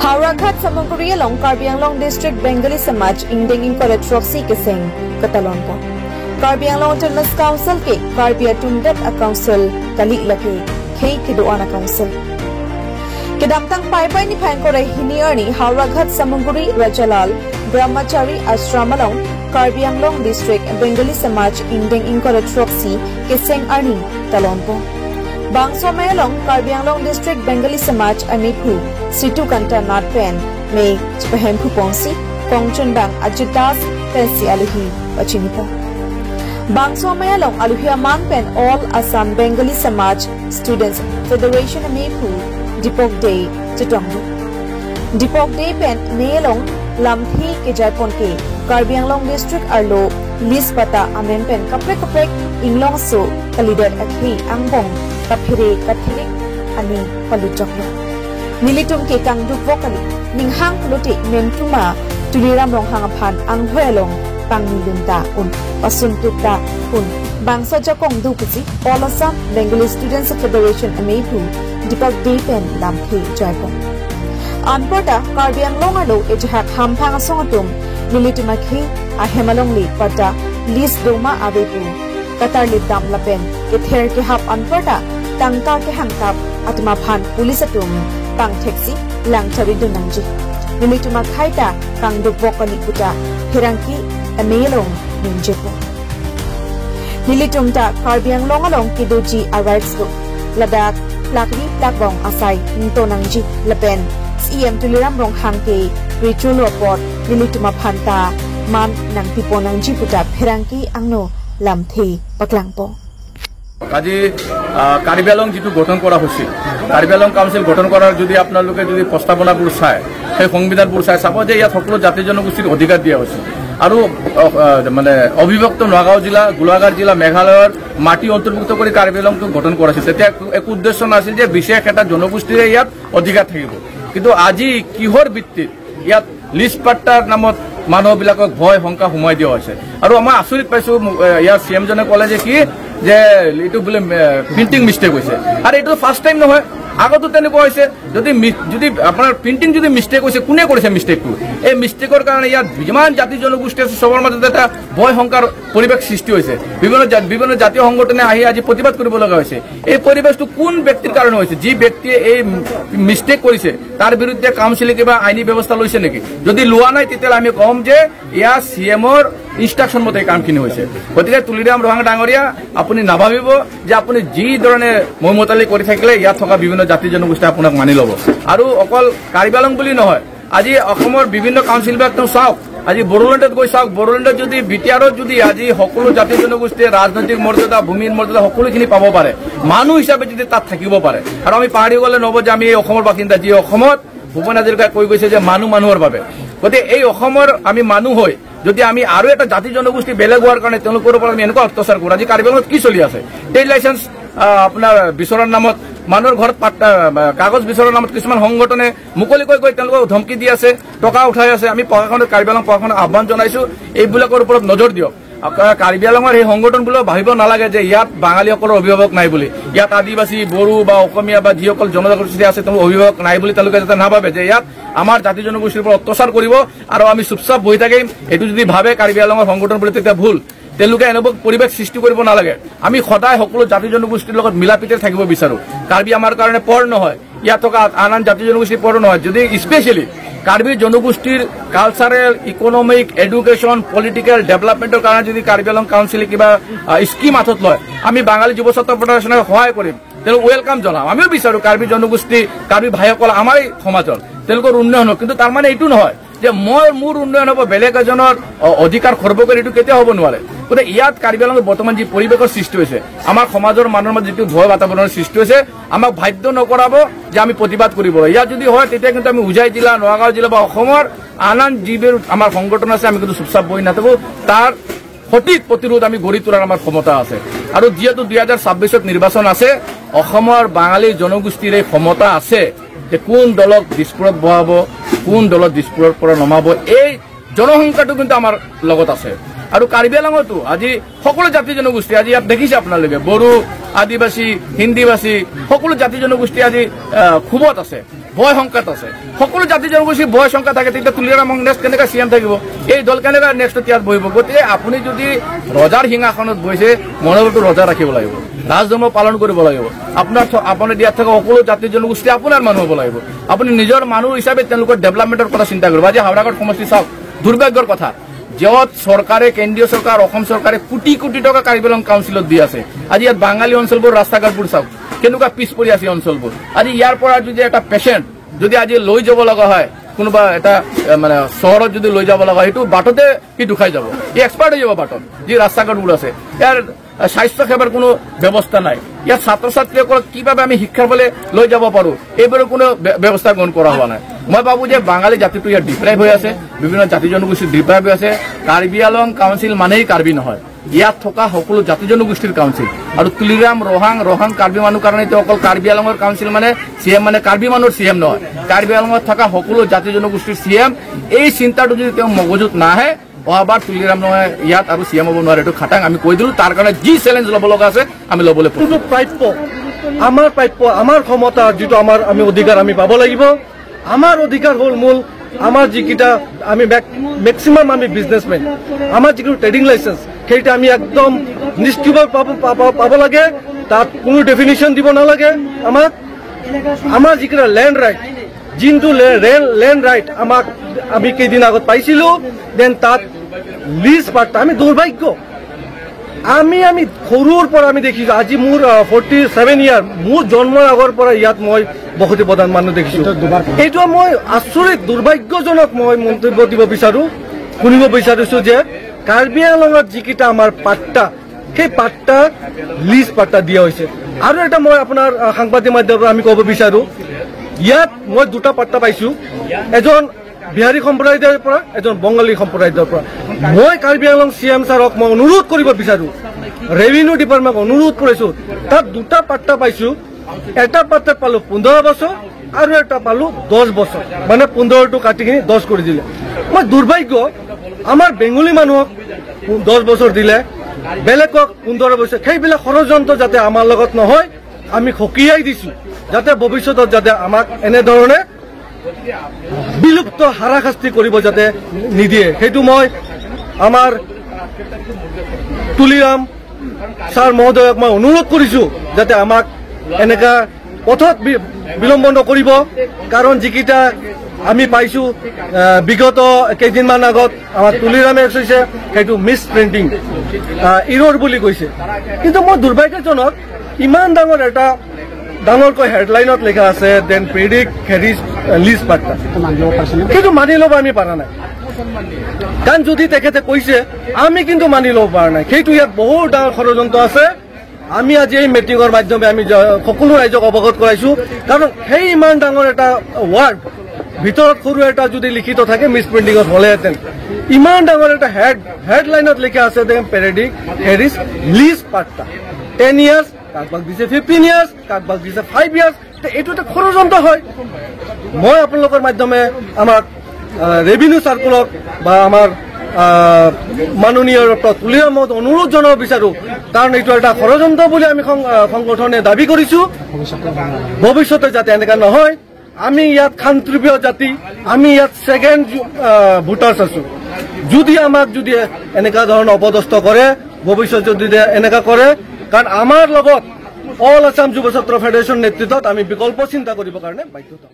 Howraghat Samaguri along Karbi Anglong District Bengali Samaj Ingdeng Ingkore Troxy Keseng Katalonpo. Karbi Anglong Autonomous Council ke Karbi Atundat a Council Kali Lake Khei Kidoana Council. Kedamtang Paipai ni Phankore Hiniarni Howraghat Samaguri Rajalal Brahmachari Ashram along Karbi Anglong District Bengali Samaj Ingdeng Ingkore Troxy Keseng Arni Talonpo. Bangso Mayalong Karbi Anglong District Bengali Samaj Amipu Situ Kanta Natpen Me Chpahemphu Ponsi Kongchun Bang Ajit Das Pensi Aluhi Pachinipo. Bangso Mayalong Aluhi Aman Pen All Assam Bengali Samaj Students Federation Amipu Dipok Day Chitongbu. Dipok Day Pen Neelong Lamthi Kejaipon Ke Karbi Anglong District Arlo Lis Pata Amen Pen Kaprek Kaprek Inglong So Kalider Akhi Angbong Kaphire Kathirik Ani Paluchoklo. Nilitum ke kangduk vokali ninghang lote mentuma tuliram ronghang phan anghoelong pangnilunta un pasuntukta un bangsa jakong dukuji All Assam Bengali Students Federation Amepu Dipak Depen Lamthi Jaipong. Anpota Karbi Anglong alo ejhak hamphang songatum nilituma khi ahemalong li pata lis doma abepu Qatar li dam lapen ke ther ke hap anpota tangka ke hangkap atma phan police atum pang taxi langchari dunangji nilituma khaita kangdu bokali puta hirangki amelong ninjepo nilitumta Karbi Anglong along kidoji arrives go Ladakh plakri plakbong asai ntonangji lapen CM tuliram rong hangke ritual report nilituma phanta man nangti ponangji puta phirangki angno lamthi paklangpo. আজি কাৰ্বি আংলং যিটো গঠন কৰা হৈছিল, Karbi Anglong council গঠন কৰাৰ যদি আপোনালোকে যদি প্ৰস্তাৱনাবোৰ চায়, সেই সংবিধানবোৰ চাই চাব যে ইয়াত সকলো জাতি জনগোষ্ঠীৰ অধিকাৰ দিয়া হৈছে আৰু মানে অবিভক্ত নগাঁও জিলা, গোলাঘাট জিলা, মেঘালয়ৰ মাটি অন্তৰ্ভুক্ত কৰি কাৰ্বি আংলংটো গঠন কৰা হৈছিল। তেতিয়া একো উদ্দেশ্য নাছিল যে বিশেষ এটা জনগোষ্ঠীৰে ইয়াত অধিকাৰ থাকিব। কিন্তু আজি কিহৰ ভিত্তিত ইয়াত লিষ্ট পাট্টাৰ নামত মানুহবিলাকক ভয় শংকা সোমাই দিয়া হৈছে। আৰু আমাৰ আচৰিত পাইছো, ইয়াৰ চি এমজনে ক'লে যে কি যে এইটো বোলে প্ৰিণ্টিং মিষ্টেক হৈছে। আৰু এইটো ফাৰ্ষ্ট টাইম নহয়, আগতো তেনেকুৱা হৈছে। যদি আপোনাৰ প্ৰিণ্টিং যদি মিষ্টেক হৈছে, কোনে কৰিছে মিষ্টেকটো? এই মিষ্টেকৰ কাৰণে ইয়াত যিমান জাতি জনগোষ্ঠী আছে চবৰ মাজত এটা ভয় শংকাৰ পৰিৱেশ সৃষ্টি হৈছে। বিভিন্ন জাতীয় সংগঠনে আহি আজি প্ৰতিবাদ কৰিব লগা হৈছে। এই পৰিৱেশটো কোন ব্যক্তিৰ কাৰণে হৈছে? যি ব্যক্তিয়ে এই মিষ্টেক কৰিছে তাৰ বিৰুদ্ধে কাউন্সিলে কিবা আইনী ব্যৱস্থা লৈছে নেকি? যদি লোৱা নাই তেতিয়াহ'লে আমি ক'ম যে ইয়াৰ চি এমৰ ইনষ্ট্ৰাকশ্যন মতে এই কামখিনি হৈছে। গতিকে তুলিৰাম ৰহাং ডাঙৰীয়া, আপুনি নাভাবিব যে আপুনি যি ধৰণে মৈমতালি কৰি থাকিলে ইয়াত থকা বিভিন্ন জাতি জনগোষ্ঠীয়ে আপোনাক মানি ল'ব। আৰু অকল কাৰ্বি আংলং বুলি নহয়, আজি অসমৰ বিভিন্ন কাউন্সিলবিলাক তেওঁ চাওক, আজি বড়োলেণ্ডত গৈ চাওক, বড়োলেণ্ডত যদি বি টি আৰত যদি আজি সকলো জাতি জনগোষ্ঠীয়ে ৰাজনৈতিক মৰ্যাদা, ভূমিৰ মৰ্যাদা সকলোখিনি পাব পাৰে, মানুহ হিচাপে যদি তাত থাকিব পাৰে। আৰু আমি পাহাৰী গ'লে নহ'ব যে আমি এই অসমৰ বাসিন্দা, যি অসমত ভূপেন হাজৰিকাই কৈ গৈছে যে মানুহ মানুহৰ বাবে। গতিকে এই অসমৰ আমি মানুহ হৈ যদি আমি আৰু এটা জাতি জনগোষ্ঠী বেলেগ হোৱাৰ কাৰণে তেওঁলোকৰ ওপৰত আমি এনেকুৱা অত্যাচাৰ কৰোঁ, আজি কাৰ্বি আংলঙত কি চলি আছে? ট্ৰেড লাইচেন্স আপোনাৰ বিচৰাৰ নামত, মানুহৰ ঘৰত কাগজ বিচৰাৰ নামত কিছুমান সংগঠনে মুকলিকৈ গৈ তেওঁলোকক ধমকি দি আছে, টকা উঠাই আছে। আমি প্ৰশাসনক, কাৰ্বি আংলং প্ৰশাসনক আহ্বান জনাইছো, এইবিলাকৰ ওপৰত নজৰ দিয়ক। কাৰ্বি আংলঙৰ সেই সংগঠনবোৰেও ভাবিব নালাগে যে ইয়াত বাঙালীসকলৰ অভিভাৱক নাই বুলি, ইয়াত আদিবাসী, বড়ো বা অসমীয়া বা যিসকল জনগোষ্ঠী আছে তেওঁলোকৰ অভিভাৱক নাই বুলি তেওঁলোকে যাতে নাভাবে যে ইয়াত আমাৰ জাতি জনগোষ্ঠীৰ ওপৰত অত্যাচাৰ কৰিব আৰু আমি চুপচাপ বহি থাকিম। এইটো যদি ভাবে কাৰ্বি আংলঙৰ সংগঠনবোৰে তেতিয়া ভুল। তেওঁলোকে এনেকুৱা পৰিৱেশ সৃষ্টি কৰিব নালাগে। আমি সদায় সকলো জাতি জনগোষ্ঠীৰ লগত মিলা প্ৰীতিৰে থাকিব বিচাৰো। কাৰ্বি আমাৰ কাৰণে পৰ নহয়, ইয়াত থকা আন আন জাতি জনগোষ্ঠীৰ পৰ নহয়। যদি স্পেচিয়েলি কাৰ্বি জনগোষ্ঠীৰ কালচাৰেল, ইকনমিক, এডুকেশ্যন, পলিটিকেল ডেভেলপমেণ্টৰ কাৰণে যদি কাৰ্বি আংলং কাউন্সিলে কিবা স্কিম হাতত লয়, আমি বাঙালী যুৱ ছাত্ৰ ফেডাৰেশ্যনে সহায় কৰিম, তেওঁলোক welcome জনাম। আমিও বিচাৰো কাৰ্বি জনগোষ্ঠী, কাৰ্বি ভাইসকল আমাৰ সমাজৰ, তেওঁলোকৰ উন্নয়ন হওক। কিন্তু তাৰ মানে এইটো নহয় যে মই মোৰ উন্নয়ন হ'ব, বেলেগ এজনৰ অধিকাৰ খৰ্ব কৰি এইটো কেতিয়াও হ'ব নোৱাৰে। গতিকে ইয়াত কাৰ্বি আংলঙত বৰ্তমান যি পৰিৱেশৰ সৃষ্টি হৈছে, আমাৰ সমাজৰ মানুহৰ মাজত যিটো ভয় বাতাবৰণৰ সৃষ্টি হৈছে, আমাক বাধ্য নকৰাব যে আমি প্ৰতিবাদ কৰিব। ইয়াত যদি হয় তেতিয়া কিন্তু আমি হোজাই জিলা, নগাঁও জিলা বা অসমৰ আন আন যিবোৰ আমাৰ সংগঠন আছে, আমি কিন্তু চুপচাপ বহি নাথাকো। তাৰ সঠিক প্ৰতিৰোধ আমি গঢ়ি তোলাৰ আমাৰ ক্ষমতা আছে। আৰু যিহেতু 2026 নিৰ্বাচন আছে, অসমৰ বাঙালী জনগোষ্ঠীৰ এই ক্ষমতা আছে যে কোন দলক দিছপুৰত বহাব, কোন দলক দিছপুৰৰ পৰা নমাব, এই জনসংখ্যাটো কিন্তু আমাৰ লগত আছে। আৰু কাৰ্বি আংলঙতো আজি সকলো জাতি জনগোষ্ঠী, আজি ইয়াত দেখিছে আপোনালোকে, বড়ো, আদিবাসী, হিন্দীভাষী সকলো জাতি জনগোষ্ঠী আজি ক্ষোভত আছে। ভয় শংকাত আছে। সকলো জাতি জনগোষ্ঠীৰ ভয় শংকা থাকে, তেতিয়া তুলিৰাম নেক্সট কেনেকৈ চি এম থাকিব, এই দল কেনেকৈ নেক্সট ইয়াত বহিব? গতিকে আপুনি যদি ৰজাৰ সিংহাসনত বহিছে, মনোবলটো ৰজা ৰাখিব লাগিব, ৰাজধৰ্ম পালন কৰিব লাগিব। আপোনাৰ আপুনি দিয়াত থকা সকলো জাতি জনগোষ্ঠী আপোনাৰ মানুহ হ'ব লাগিব। আপুনি নিজৰ মানুহ হিচাপে তেওঁলোকৰ ডেভেলপমেণ্টৰ কথা চিন্তা কৰিব। আজি হাওৰাঘাট সমষ্টি চাওক, দুৰ্ভাগ্যৰ কথা, য'ত চৰকাৰে, কেন্দ্ৰীয় চৰকাৰ, অসম চৰকাৰে কোটি কোটি টকা কাৰ্বি আংলং কাউন্সিলত দি আছে, আজি ইয়াত বাঙালী অঞ্চলবোৰ, ৰাস্তা ঘাটবোৰ চাওক কেনেকুৱা পিছ পৰি আছে অঞ্চলবোৰ। আজি ইয়াৰ পৰা যদি এটা পেচেণ্ট যদি আজি লৈ যাব লগা হয়, কোনোবা এটা মানে চহৰত যদি লৈ যাব লগা হয়, সেইটো বাটতে সি দুখাই যাব, সি এক্সপাৰ্ট হৈ যাব বাটত। যি ৰাস্তা ঘাটবোৰ আছে, ইয়াৰ স্বাস্থ্য সেৱাৰ কোনো ব্যৱস্থা নাই। ইয়াত ছাত্ৰ ছাত্ৰীসকলক কিভাৱে আমি শিক্ষাৰ ফালে লৈ যাব পাৰো, এইবোৰৰ কোনো ব্যৱস্থা গ্ৰহণ কৰা হোৱা নাই। মই ভাবো যে বাঙালী জাতিটো ইয়াত ডিপ্ৰাইভ হৈ আছে, বিভিন্ন জাতি জনগোষ্ঠী ডিপ্ৰাইভ হৈ আছে। কাৰ্বি আংলং কাউন্সিল মানেই কাৰ্বি নহয়, ইয়াত থকা সকলো জাতি জনগোষ্ঠীৰ কাউন্সিল। আৰু তুলিৰাম ৰহাং কাৰ্বি মানুহ কাৰণে এতিয়া অকল কাৰ্বি আংলঙৰ কাউন্সিল মানে চি এম মানে কাৰ্বি মানুহৰ চি এম নহয়, কাৰ্বি আংলঙত থকা সকলো জাতি জনগোষ্ঠীৰ চি এম। এই চিন্তাটো যদি তেওঁ মগজুত নাহে, অহাবাৰ তুলিৰাম নহয় ইয়াত আৰু চি এম হ'ব নোৱাৰে, এইটো খাটাং আমি কৈ দিলো। তাৰ কাৰণে যি চেলেঞ্জ ল'ব লগা আছে আমি ল'বলৈ প্ৰাপ্য, আমাৰ প্ৰাপ্য, আমাৰ ক্ষমতা যিটো আমাৰ আমি অধিকাৰ আমি পাব লাগিব। আমাৰ অধিকাৰ হ'ল মূল, আমাৰ যিকেইটা আমি মেক্সিমাম আমি বিজনেছমেন, আমাৰ যিটো ট্ৰেডিং লাইচেঞ্চ সেইটো আমি একদম নিশ্চিতভাৱে পাব লাগে। তাত কোনো ডেফিনেশ্যন দিব নালাগে আমাক। আমাৰ যিকেইটা লেণ্ড ৰাইট, যোনটো লেণ্ড ৰাইট আমাক আমি কেইদিন আগত পাইছিলোঁ, then তাত লিজ পাৰ্টটা আমি দুৰ্ভাগ্য, আমি আমি সৰুৰ পৰা আমি দেখিছোঁ। আজি মোৰ 47 ইয়াৰ, মোৰ জন্মৰ আগৰ পৰা ইয়াত মই বসতি প্ৰধান মানুহ দেখিছোঁ। এইটো মই আচৰিত দুৰ্ভাগ্যজনক মই মন্তব্য দিব বিচাৰোঁ, শুনিব বিচাৰিছোঁ যে কাৰ্বি আংলঙত যিকেইটা আমাৰ পাট্টা, সেই পাট্টা লিজ পাট্টা দিয়া হৈছে। আৰু এটা মই আপোনাৰ সাংবাদিক মাধ্যমৰ পৰা আমি ক'ব বিচাৰোঁ, ইয়াত মই দুটা পাট্টা পাইছোঁ, এজন বিহাৰী সম্প্ৰদায়ৰ পৰা, এজন বঙালী সম্প্ৰদায়ৰ পৰা। মই কাৰ্বি আংলং চি এম ছাৰক মই অনুৰোধ কৰিব বিচাৰোঁ, ৰেভিনিউ ডিপাৰ্টমেণ্টক অনুৰোধ কৰিছোঁ, তাত দুটা পাট্টা পাইছোঁ, এটা পাট্টা পালোঁ 15 বছৰ আৰু এটা পালোঁ 10 বছৰ, মানে 15টো কাটি কিনি 10 কৰি দিলে। মই দুৰ্ভাগ্য, আমাৰ বেংগলী মানুহক 10 বছৰ দিলে, বেলেগক 15 বছৰ। সেইবিলাক ষড়যন্ত্ৰ যাতে আমাৰ লগত নহয়, আমি সকীয়াই দিছোঁ, যাতে ভৱিষ্যতত যাতে আমাক এনেধৰণে বিলুপ্ত হাৰাশাস্তি কৰিব যাতে নিদিয়ে। সেইটো মই আমাৰ তুলিৰাম ছাৰ মহোদয়ক মই অনুৰোধ কৰিছোঁ যাতে আমাক এনেকা পথত বিলম্ব নকৰিব। কাৰণ যিকেইটা আমি পাইছোঁ বিগত কেইদিনমান আগত আমাৰ তুলিৰামে কৈছে সেইটো মিছ প্ৰিণ্টিং ইৰৰ বুলি কৈছে, কিন্তু মই দুৰ্ভাগ্যজনক ইমান ডাঙৰ এটা ডাঙৰকৈ হেডলাইনত লিখা আছে then predict Harris lease পাট্টা, সেইটো মানি ল'ব আমি পৰা নাই। কাৰণ যদি তেখেতে কৈছে, আমি কিন্তু মানি ল'ব পৰা নাই। সেইটো ইয়াত বহুত ডাঙৰ ষড়যন্ত্ৰ আছে। আমি আজি এই মিটিঙৰ মাধ্যমে আমি সকলো ৰাইজক অৱগত কৰাইছোঁ। কাৰণ সেই ইমান ডাঙৰ এটা ৱাৰ্ড ভিতৰত সৰু এটা যদি লিখিত থাকে মিছ প্ৰিণ্টিঙত হ'লেহেঁতেন, ইমান ডাঙৰ এটা হেডলাইনত লিখা আছে then predict Harris lease patta 10 years, কাৰোবাক দিছে 15 ইয়াৰ্ছ, কাৰোবাক দিছে 5 ইয়াৰ্ছ। এইটো এটা ষড়যন্ত্ৰ হয়। মই আপোনালোকৰ মাধ্যমে আমাক ৰেভিনিউ চাৰ্কুলক বা আমাৰ মাননীয় ডক্টৰ তুলিৰামক অনুৰোধ জনাব বিচাৰোঁ, কাৰণ এইটো এটা ষড়যন্ত্ৰ বুলি আমি সংগঠনে দাবী কৰিছোঁ। ভৱিষ্যতে যাতে এনেকুৱা নহয়। আমি ইয়াত শান্তিপ্ৰিয় জাতি, আমি ইয়াত ছেকেণ্ড ভোটাৰ্ছ আছোঁ। যদি আমাক যদি এনেকুৱা ধৰণৰ অপদস্থ কৰে, ভৱিষ্যত যদি এনেকুৱা কৰে, কাৰণ আমাৰ লগত অল আছাম যুৱ ছাত্ৰ ফেডাৰেশ্যন নেতৃত্বত আমি বিকল্প চিন্তা কৰিবৰ কাৰণে বাধ্যতা।